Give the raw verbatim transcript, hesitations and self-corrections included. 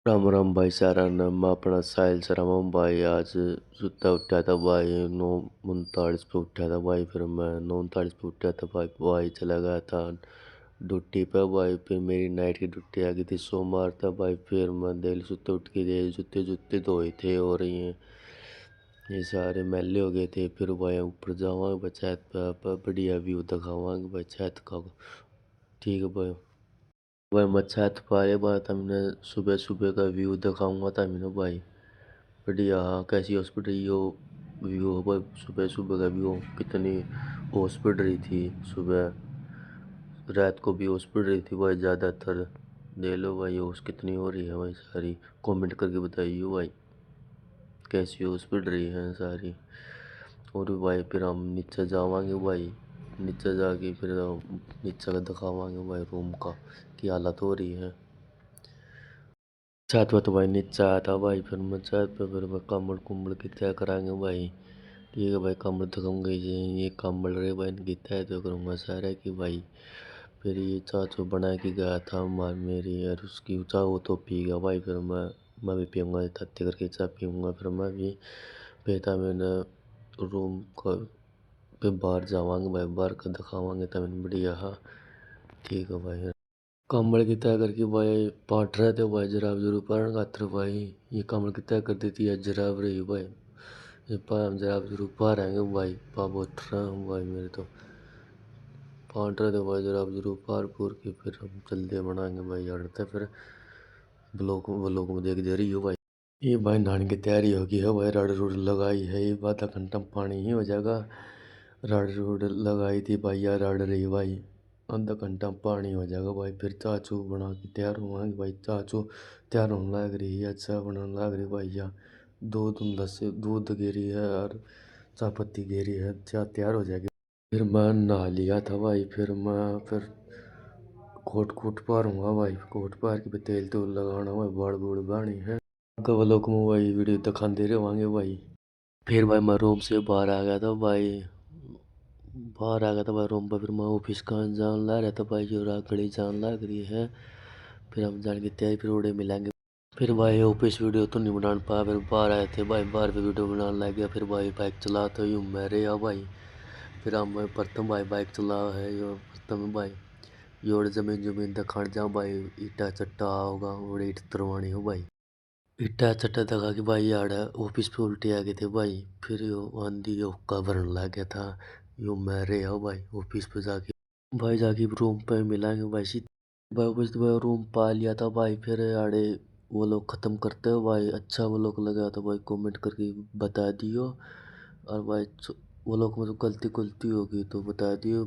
राम राम भाई सारा ने, मैं अपना साहिल शर्मा भाई। आज सुता उठा था भाई, नौ उनतालीस पे उठा था भाई। फिर मैं नौ उनतालीस पे उठा था भाई, भाई चला गया था ड्यूटी पे भाई। फिर मेरी नाइट की ड्यूटी आ गई थी सोमवार था भाई। फिर मैं दिल सुते उठ के दे जूते जूते धोए थे और ये ये सारे मैले हो गए थे। फिर भाई ऊपर जावांगे भाई छत पे, पे बढ़िया व्यू दिखावांगे भाई छत का। ठीक है भाई। भाई मैं छत पे आया भाई, तमने सुबह सुबह का व्यू दिखाऊंगा तमने भाई। बढ़िया, हाँ, कैसी हॉस्पिटल यो व्यू है भाई, सुबह सुबह का व्यू। कितनी ओस पड़ रही थी सुबह, रात को भी ओस पड़ रही थी भाई ज़्यादातर। देख लो भाई, ओस कितनी हो रही है भाई, सारी कमेंट करके बताइयो भाई। कैसी ओस पड़ रही है सारी। और भाई फिर हम नीचे जावांगे भाई, नीचे जाके फिर नीचे का दिखावांगे भाई रूम का, की हालत हो रही है। छत पे तो भाई नीचे आया था भाई, फिर मैं छत पे फिर मैं कंबल कुंबल की तय करांगे भाई। ठीक है भाई, कंबल दिखाऊंगे जी, ये कंबल रे भाई इनकी तय तो करूँगा सारे की भाई। फिर ये चाह चो बना के गया था मार मेरी, और उसकी चाह वो तो पी गया भाई। फिर मैं मैं भी पीऊँगा, तत्ते करके चाय पीऊँगा। फिर मैं भी, फिर था मैंने रूम का, फिर बाहर जावांगे भाई, बाहर का दिखावांगे तब बढ़िया। हाँ, ठीक है भाई। कंबल की तय करके भाई, पाट रहे थे भाई, जराब जरूर पारण खातर भाई। ये कंबल की तय कर दी थी, आज जराब रही भाई। ये पा हम जराब जरूर पा रहेंगे भाई, पा बहुत रहा हूँ भाई मेरे तो। पाट रहे थे भाई, जराब जरूर पार पूर के फिर हम जल्दी बनाएंगे भाई, यार। फिर ब्लॉग, व्लॉग में देख दे रही हो भाई। ये भाई नहाने की तैयारी होगी है भाई, रड़ रुड़ लगाई है, ये आधा घंटा में पानी ही हो जाएगा। रड़ रुड़ लगाई थी भाई, यार रड़ रही भाई, आधा घंटा में पानी हो जाएगा भाई। फिर चाचू बना के तैयार होंगे भाई, चाचू तैयार होने लग रही है, चाय बनाने लग रही भाई, या दूध लस्सी, दूध गिरी है और चाय पत्ती गिरी है, चाय तैयार हो जाएगी। फिर मैं नहा लिया था भाई, फिर मैं फिर कोट कोट पारूंगा भाई, कोट पार के फिर तेल तूल लगाना भाई, बाल बूल बानी है। आगे व्लॉग में भाई वीडियो दिखाते रहेंगे भाई। फिर भाई मैं रूम से बाहर आ गया था भाई, बाहर आ गया था भाई रूम पर। फिर मैं ऑफिस का जान ला रहा था भाई, जो रात घड़ी जान लग रही है। फिर हम जान के तैयारी, फिर ओड़े मिलेंगे। फिर भाई ऑफिस वीडियो तो नहीं बनाने पाया, फिर बाहर आए थे भाई, बाहर भी वीडियो बनाने लग गया। फिर भाई बाइक चला तो यूँ मैं रहा भाई। फिर हम प्रथम भाई बाइक चला है, यो प्रथम भाई। योड़ जमीन जमीन दिखाण जा भाई, ईटा चट्टा होगा, ओड़े ईट तरवानी हो भाई। ईटा चट्टा दिखा के भाई आड़े ऑफिस पे उल्टे आ गए थे भाई। फिर यो आंधी यो हुक्का भरन लग गया था, यो मैं रहा भाई ऑफिस पे जाके। भाई जाके रूम पे मिलांगे भाई सीधे। भाई, बस भाई, रूम पा लिया था भाई। फिर आड़े वो लोग ख़त्म करते हो भाई। अच्छा वो लोग लगा तो भाई कमेंट करके बता दियो। और भाई, च-, वो लोग में तो गलती गलती होगी तो बता दियो।